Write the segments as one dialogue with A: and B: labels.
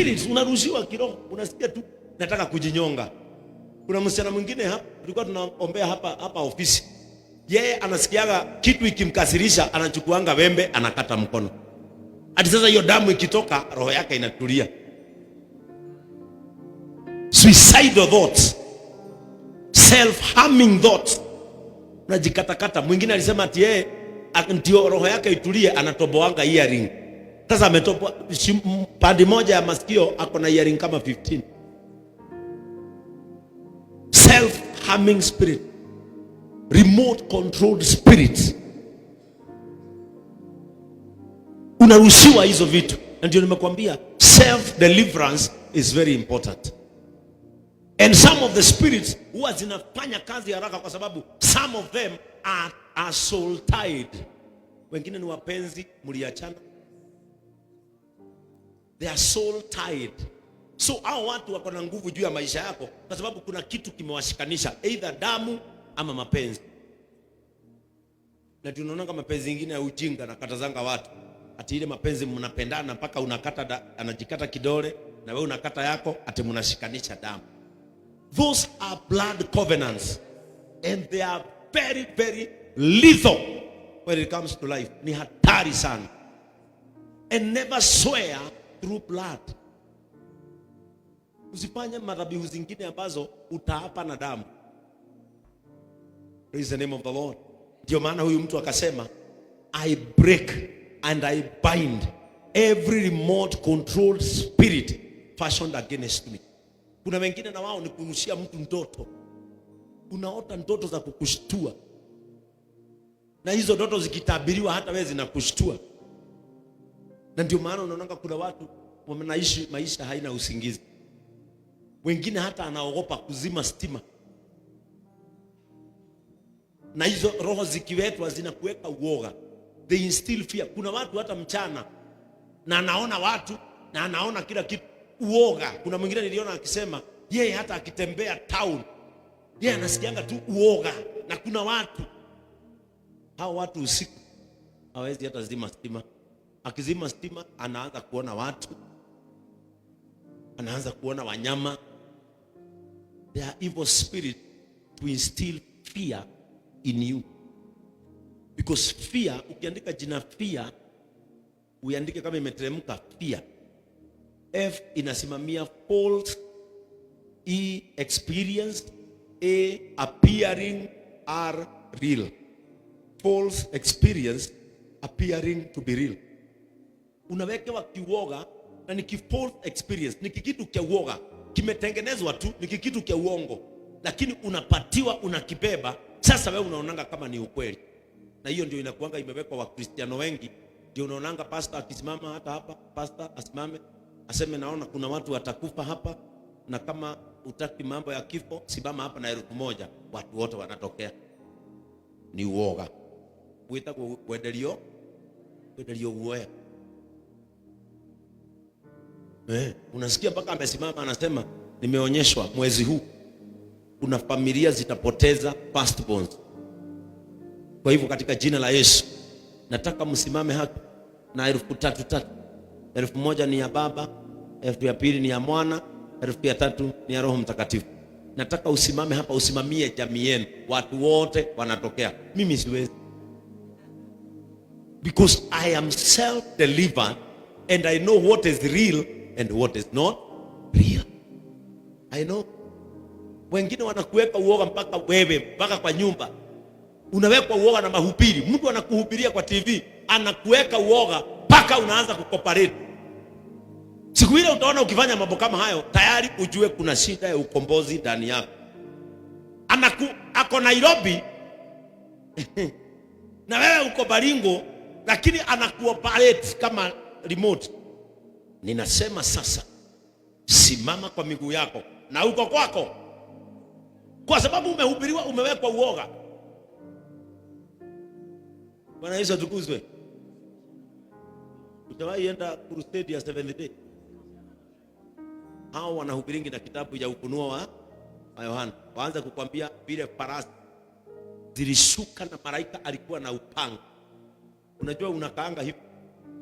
A: Spirits unarushiwa kiroho, unasikia tu nataka kujinyonga. Kuna msichana mwingine hapa tulikuwa tunaombea hapa hapa ofisi, yeye anasikiaga kitu ikimkasirisha, anachukuanga wembe anakata mkono. Hadi sasa hiyo damu ikitoka, roho yake inatulia. Suicidal thoughts, self-harming thoughts, unajikatakata. Mwingine alisema ati yeye ndio roho yake itulie, anatoboanga earring. Sasa ametoboa pande moja ya masikio, ako na earring kama 15. Self-harming spirit, remote controlled spirit, unarushiwa hizo vitu, na ndio nimekwambia self deliverance is very important. And some of the spirits huwa zinafanya kazi haraka kwa sababu some of them are soul tied. Wengine ni wapenzi mliachana, they are soul tied. So hao watu wako na nguvu juu ya maisha yako kwa sababu kuna kitu kimewashikanisha, either damu ama mapenzi. Na tunaona mapenzi ingine ya ujinga na katazanga watu ati ile mapenzi mnapendana mpaka unakata anajikata kidole na wewe unakata yako, ati mnashikanisha damu. Those are blood covenants and they are very very lethal when it comes to life. Ni hatari sana. And never swear through blood. Usifanye madhabihu zingine ambazo utaapa na damu. Praise the name of the Lord. Ndio maana huyu mtu akasema, I break and I bind every remote controlled spirit fashioned against me. Kuna wengine na wao ni kurushia mtu ndoto, unaota ndoto za kukushtua, na hizo ndoto zikitabiriwa hata wewe zinakushtua. Na ndio maana unaonanga kuna watu wanaishi maisha haina usingizi, wengine hata anaogopa kuzima stima, na hizo roho zikiwetwa zinakuweka uoga, they instill fear. Kuna watu hata mchana na anaona watu na anaona kila kitu uoga. Kuna mwingine niliona akisema yeye hata akitembea town yeye anasikianga tu uoga, na kuna watu hao watu usiku hawezi hata zima stima. Akizima stima anaanza kuona watu, anaanza kuona wanyama. They are evil spirit to instill fear in you because fear, ukiandika jina fear, uiandike kama imeteremka fear. F inasimamia false, E experience, A appearing, R real. False experience appearing to be real. Unawekewa kiuoga na ni false experience, ni kitu cha uoga kimetengenezwa tu, ni kitu cha uongo, lakini unapatiwa, unakibeba. Sasa wewe unaonanga kama ni ukweli, na hiyo ndio inakuanga imewekwa Wakristiano wengi. Ndio unaonanga pastor akisimama hata hapa, pastor asimame aseme naona kuna watu watakufa hapa, na kama utaki mambo ya kifo, simama hapa na 1,000, watu wote wanatokea. Ni uoga witagwo kwenderio kwenderio guoya. Unasikia mpaka amesimama anasema nimeonyeshwa mwezi huu kuna familia zitapoteza firstborns. Kwa hivyo katika jina la Yesu nataka msimame hapa na 3,000 3,000. 1,000 ni ya Baba, 1,000 ya pili ni ya Mwana, 1,000 ya tatu ni ya Roho Mtakatifu. Nataka usimame hapa, usimamie jamii yenu, watu wote wanatokea. Mimi siwezi, because I am self delivered and I know what is real and what is not real. I know. Wengine wanakuweka uoga mpaka wewe, mpaka kwa nyumba unawekwa uoga na mahubiri. Mtu anakuhubiria kwa TV anakuweka uoga mpaka unaanza kucooperate. Siku ile utaona ukifanya mambo kama hayo, tayari ujue kuna shida ya ukombozi ndani yako. Ako Nairobi na wewe uko Baringo, lakini anakuoperate kama remote. Ninasema sasa, simama kwa miguu yako na uko kwako, kwa sababu umehubiriwa, umewekwa uoga. Bwana Yesu atukuzwe. Utawahi enda crusade ya Seventh Day? Hao wanahubiringi na kitabu ya Ufunuo wa Yohana, waanza kukwambia vile farasi zilishuka na malaika alikuwa na upanga. Unajua unakaanga hivi,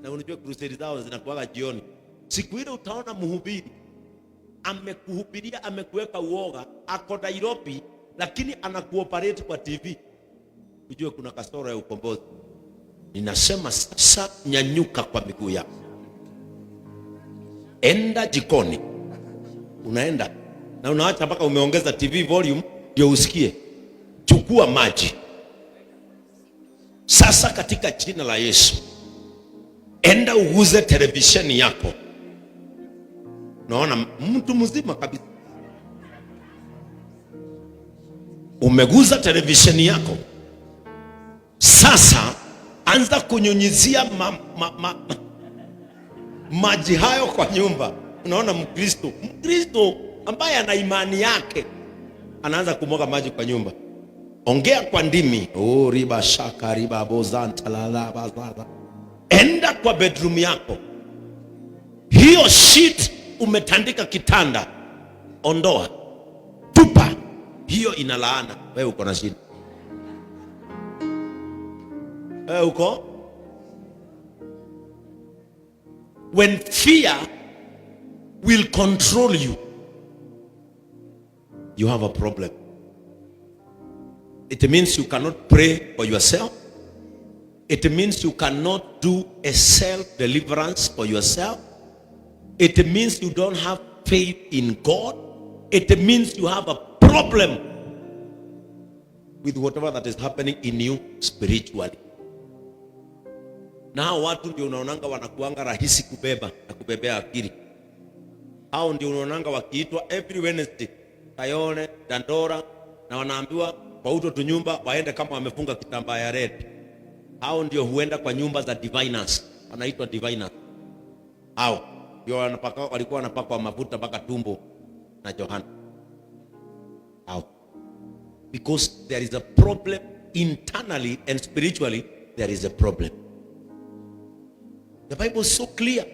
A: na unajua crusade zao zinakuwaga jioni. Siku ile utaona mhubiri amekuhubiria, amekuweka uoga, ako Nairobi, lakini anakuoperate kwa TV, ujue kuna kasoro ya ukombozi. Ninasema sasa, nyanyuka kwa miguu yako, enda jikoni. Unaenda na unaacha mpaka umeongeza TV volume ndio usikie. Chukua maji sasa, katika jina la Yesu, enda uguze televisheni yako. Naona mtu mzima kabisa, umeguza televisheni yako. Sasa anza kunyunyizia maji hayo kwa nyumba. Unaona Mkristo ambaye ana imani yake anaanza kumwaga maji kwa nyumba. Ongea kwa ndimi, oh, riba shaka riba bozanta la la bazaza. Enda kwa bedroom yako, hiyo sheet umetandika kitanda, ondoa, tupa hiyo, ina laana. Wewe uko na shida, wewe uko. When fear will control you, you have a problem. It means you cannot pray for yourself. It means you cannot do a self-deliverance for yourself. It means you don't have faith in God. It means you have a problem with whatever that is happening in you spiritually. Na hao watu ndio unaonanga wanakuanga rahisi kubeba na kubebea akili. Hao ndio unaonanga wakiitwa every Wednesday Kayole, Dandora, na wanaambiwa kwa uto tunyumba waende kama wamefunga kitambaa ya red. Hao ndio huenda kwa nyumba za diviners, wanaitwa diviners. Hao ndio wanapaka, walikuwa wanapakwa mafuta mpaka tumbo na Yohana. Hao, because there is a problem internally and spiritually, there is a problem. The Bible is so clear.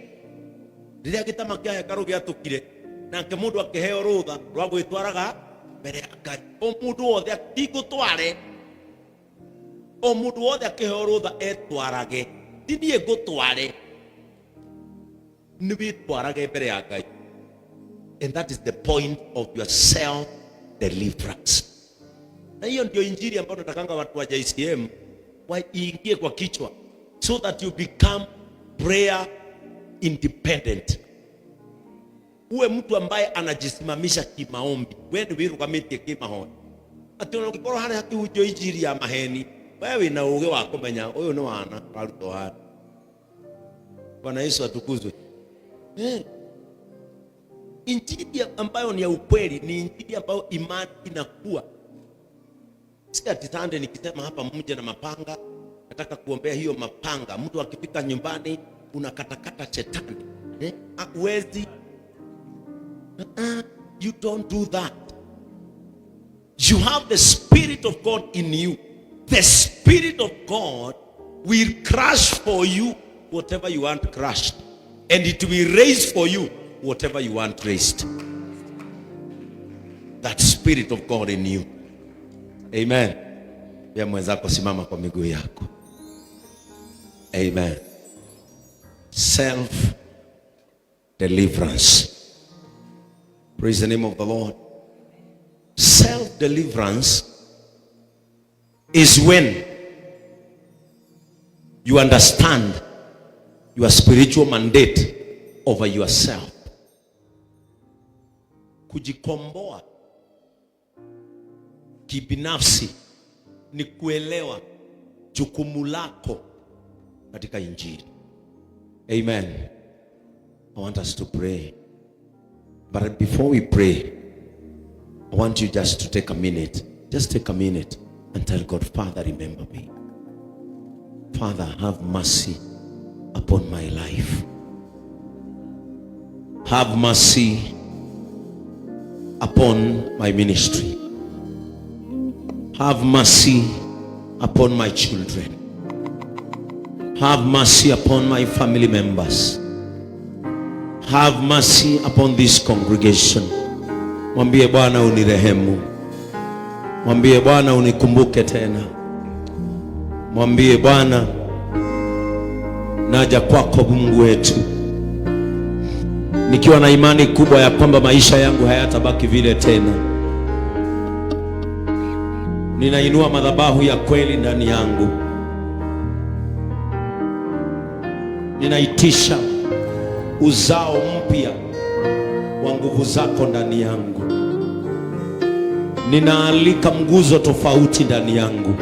A: Rĩrĩa gĩtama kĩa hekarũ gĩatũkire, nake mũndũ akĩheo rũtha rwa gwĩtwaraga mbere ya Ngai, o mũndũ wothe, tigũtware, o mũndũ wothe akĩheo rũtha etwarage, ti niĩ ngũtware, nĩ wĩtwarage mbere ya Ngai. And that is the point of your self deliverance. Na hiyo ndio injili ambayo natakanga watu wa JCM waingie kwa kichwa, so that you become prayer independent. Uwe mtu ambaye anajisimamisha kimaombi. We nĩ wĩrũgamĩtie kĩmahoya, atĩ ona ũngĩkorwo harĩa hakĩhunjio injiri ya maheni, we wĩna ũgĩ wa kũmenya ũyũ nĩ wana warutwo harĩa. Bwana Yesu atukuzwe. Injili ambayo ni ya ukweli ni injili ambayo imani inakuwa. Si ati Sunday nikisema hapa mje na mapanga, nataka kuombea hiyo mapanga. Mtu akifika nyumbani unakatakata shetani. Eh? Huwezi. You don't do that. You have the Spirit of God in you. The Spirit of God will crush for you whatever you want crushed. And it will raise for you whatever you want raised. That Spirit of God in you. Amen. Ya mwenzako, simama kwa miguu yako. Amen. Self deliverance. Praise the name of the Lord. Self deliverance is when you understand your spiritual mandate over yourself. Kujikomboa kibinafsi ni kuelewa jukumu lako katika Injili. Amen. I want us to pray. But before we pray, I want you just to take a minute. Just take a minute and tell God, "Father, remember me. Father, have mercy upon my life. Have mercy upon my ministry. Have mercy upon my children. Have mercy upon my family members. Have mercy upon this congregation." Mwambie Bwana unirehemu. Mwambie Bwana unikumbuke tena. Mwambie Bwana, naja kwako Mungu wetu. Nikiwa na imani kubwa ya kwamba maisha yangu hayatabaki vile tena. Ninainua madhabahu ya kweli ndani yangu. Ninaitisha uzao mpya wa nguvu zako ndani yangu. Ninaalika mguzo tofauti ndani yangu.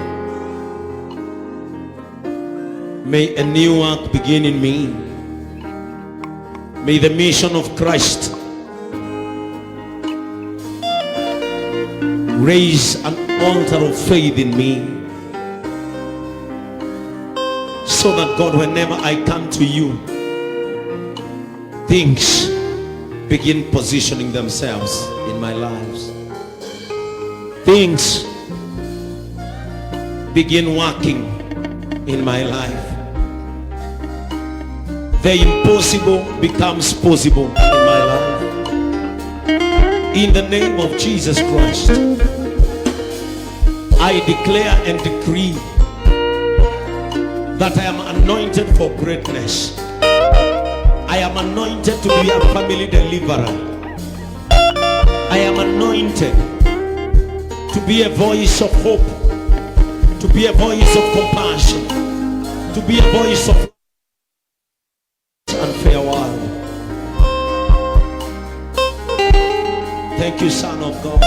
A: May a new work begin in me. May the mission of Christ raise an altar of faith in me, so that God, whenever I come to you, things begin positioning themselves in my lives. Things begin working in my life. The impossible becomes possible in my life. In the name of Jesus Christ, I declare and decree that I am anointed for greatness. I am anointed to be a family deliverer. I am anointed to be a voice of hope, to be a voice of compassion, to be a voice of unfair world. Thank you, Son of God.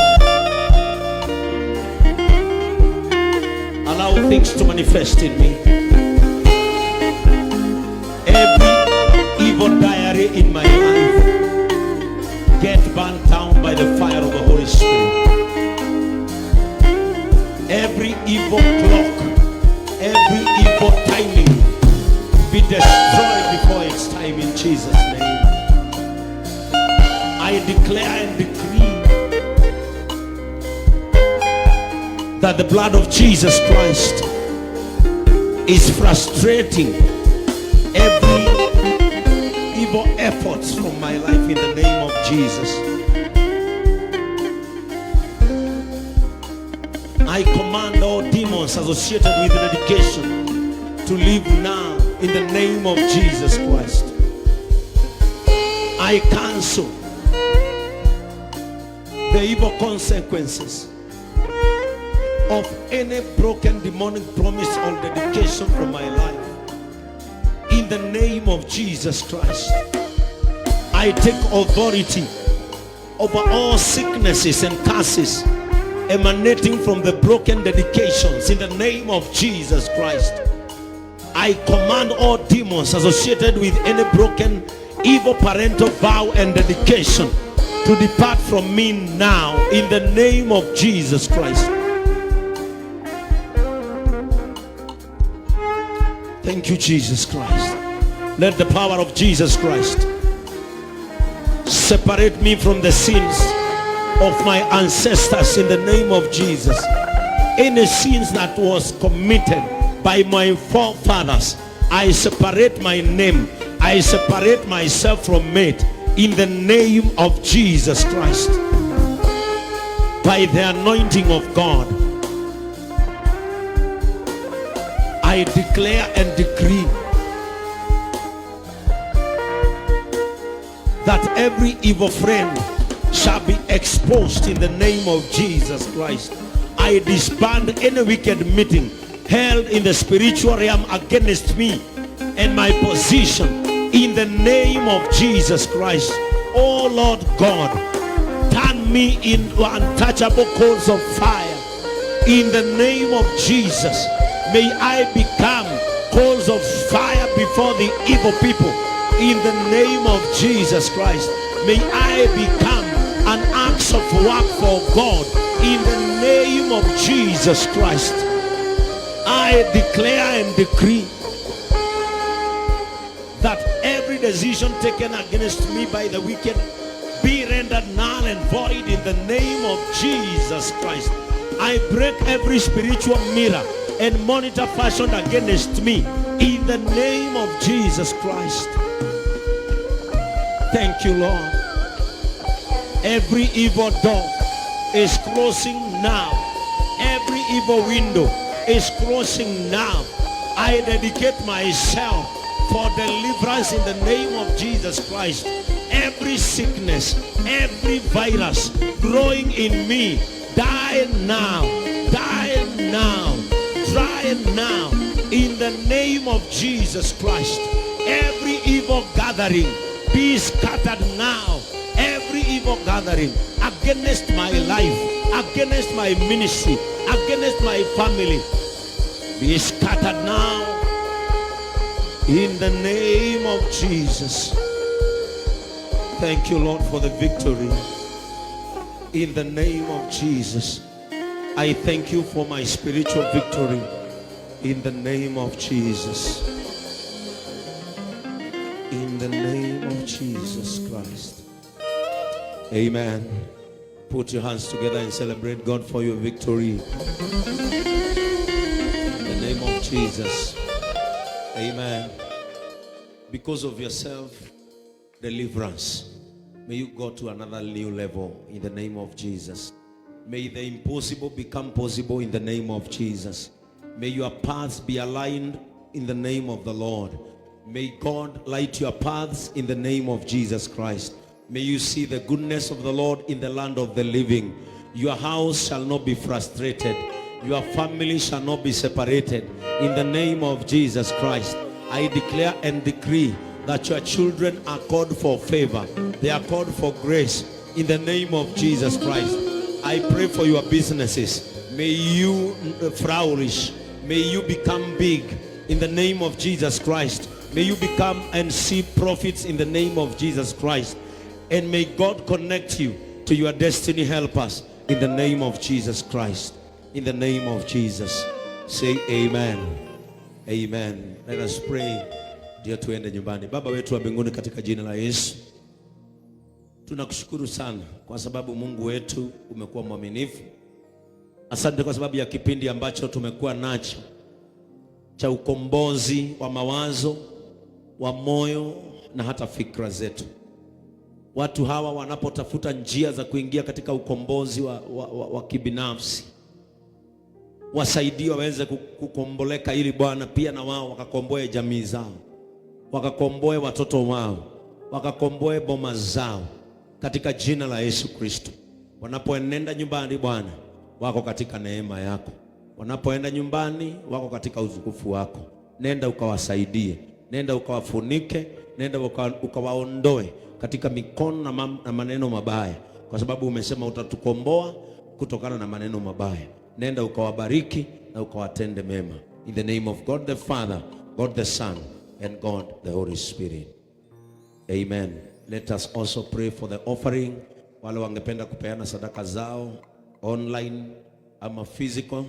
A: Allow things to manifest in me. Every evil diary in my life get burnt down by the fire of the Holy Spirit. Every evil clock, every evil timing be destroyed before its time in Jesus' name. I declare and decree that the blood of Jesus Christ is frustrating every evil efforts from my life in the name of Jesus. I command all demons associated with dedication to leave now in the name of Jesus Christ. I cancel the evil consequences of any broken demonic promise or dedication from my life. In the name of Jesus Christ, I take authority over all sicknesses and curses emanating from the broken dedications in the name of Jesus Christ. I command all demons associated with any broken evil parental vow and dedication to depart from me now in the name of Jesus Christ. Thank you, Jesus Christ. Let the power of Jesus Christ separate me from the sins of my ancestors in the name of Jesus. Any sins that was committed by my forefathers, I separate my name, I separate myself from it in the name of Jesus Christ. By the anointing of God, I declare and decree that every evil friend shall be exposed in the name of Jesus Christ. I disband any wicked meeting held in the spiritual realm against me and my position in the name of Jesus Christ. Oh Lord God, turn me into untouchable coals of fire in the name of Jesus. May I become coals of fire before the evil people in the name of Jesus Christ. May I become an axe of work for God in the name of Jesus Christ. I declare and decree that every decision taken against me by the wicked be rendered null and void in the name of Jesus Christ. I break every spiritual mirror and monitor fashioned against me in the name of Jesus Christ. Thank you, Lord. Every evil door is closing now. Every evil window is closing now. I dedicate myself for deliverance in the name of Jesus Christ. Every sickness, every virus growing in me, die now, die now, die now. In the name of Jesus Christ, every evil gathering be scattered now. Every evil gathering against my life, against my ministry, against my family, be scattered now. In the name of Jesus. Thank you, Lord, for the victory. In the name of Jesus. I thank you for my spiritual victory. In the name of Jesus. In the name of Jesus Christ. Amen. Put your hands together and celebrate God for your victory. In the name of Jesus. Amen. Because of yourself, deliverance, may you go to another new level in the name of Jesus. May the impossible become possible in the name of Jesus. May your paths be aligned in the name of the Lord. May God light your paths in the name of Jesus Christ. May you see the goodness of the Lord in the land of the living. Your house shall not be frustrated. Your family shall not be separated. In the name of Jesus Christ, I declare and decree that your children are called for favor. They are called for grace. In the name of Jesus Christ, I pray for your businesses. May you flourish. May you become big. In the name of Jesus Christ. May you become and see profits in the name of Jesus Christ. And may God connect you to your destiny helpers in the name of Jesus Christ. In the name of Jesus. Say amen. Amen. Let us pray. Ndio tuende nyumbani. Baba wetu wa mbinguni, katika jina la Yesu, tunakushukuru sana kwa sababu Mungu wetu umekuwa mwaminifu. Asante kwa sababu ya kipindi ambacho tumekuwa nacho cha ukombozi wa mawazo, wa moyo na hata fikra zetu. Watu hawa wanapotafuta njia za kuingia katika ukombozi wa kibinafsi, wasaidie waweze kukomboleka, ili Bwana pia na wao wakakomboe jamii zao, wakakomboe watoto wao, wakakomboe boma zao, katika jina la Yesu Kristo. Wanapoenenda nyumbani, Bwana, wako katika neema yako. Wanapoenda nyumbani, wako katika utukufu wako. Nenda ukawasaidie, nenda ukawafunike, nenda ukawaondoe katika mikono na maneno mabaya, kwa sababu umesema utatukomboa kutokana na maneno mabaya. Nenda ukawabariki na ukawatende mema. In the name of God the Father, God the Son, and God the Holy Spirit. Amen. Let us also pray for the offering. Wale wangependa kupeana sadaka zao online ama physical.